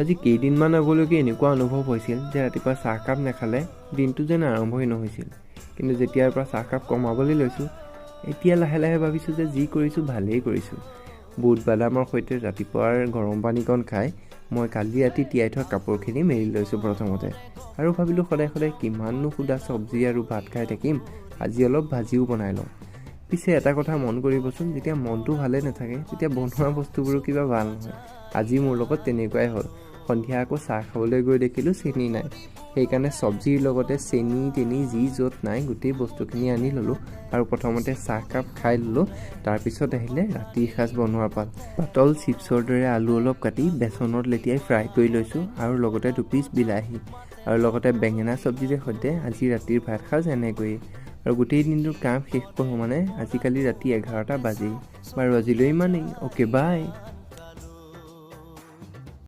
আজি কেইদিনমান আগলৈকে এনেকুৱা অনুভৱ হৈছিল যে ৰাতিপুৱা চাহকাপ নাখালে দিনটো যেন আৰম্ভই নহৈছিল। কিন্তু যেতিয়াৰ পৰা চাহকাপ কমাবলৈ লৈছোঁ, এতিয়া লাহে লাহে ভাবিছোঁ যে যি কৰিছোঁ ভালেই কৰিছোঁ। বুট বাদামৰ সৈতে ৰাতিপুৱাৰ গৰম পানীকণ খাই মই কালি ৰাতি তিয়াই থোৱা কাপোৰখিনি মেলি লৈছোঁ প্ৰথমতে। আৰু ভাবিলোঁ, সদায় সদায় কিমাননো সুদা চব্জি আৰু ভাত খাই থাকিম, আজি অলপ ভাজিও বনাই লওঁ। পিছে এটা কথা মন কৰিবচোন, যেতিয়া মনটো ভালে নাথাকে তেতিয়া বনোৱা বস্তুবোৰো কিবা ভাল নহয়। আজি মোৰ লগত তেনেকুৱাই হ'ল। সন্ধিয়া আকৌ চাহ খাবলৈ গৈ দেখিলোঁ চেনি নাই। সেইকাৰণে চব্জিৰ লগতে চেনি তেনি যি য'ত নাই গোটেই বস্তুখিনি আনি ল'লোঁ আৰু প্ৰথমতে চাহকাপ খাই ল'লোঁ। তাৰপিছত আহিলে ৰাতিৰ সাঁজ বনোৱাৰ পাল। পাতল চিপছৰ দৰে আলু অলপ কাটি বেচনত লেটিয়াই ফ্ৰাই কৰি লৈছোঁ আৰু লগতে দুপিচ বিলাহী আৰু লগতে বেঙেনা চব্জিৰে সৈতে আজি ৰাতিৰ ভাত সাঁজ এনেকৈয়ে। আৰু গোটেই দিনটোৰ কাম শেষ কৰোঁ মানে আজিকালি ৰাতি 11টা বাজেই। বাৰু, আজিলৈ ইমানেই। Okay, bye.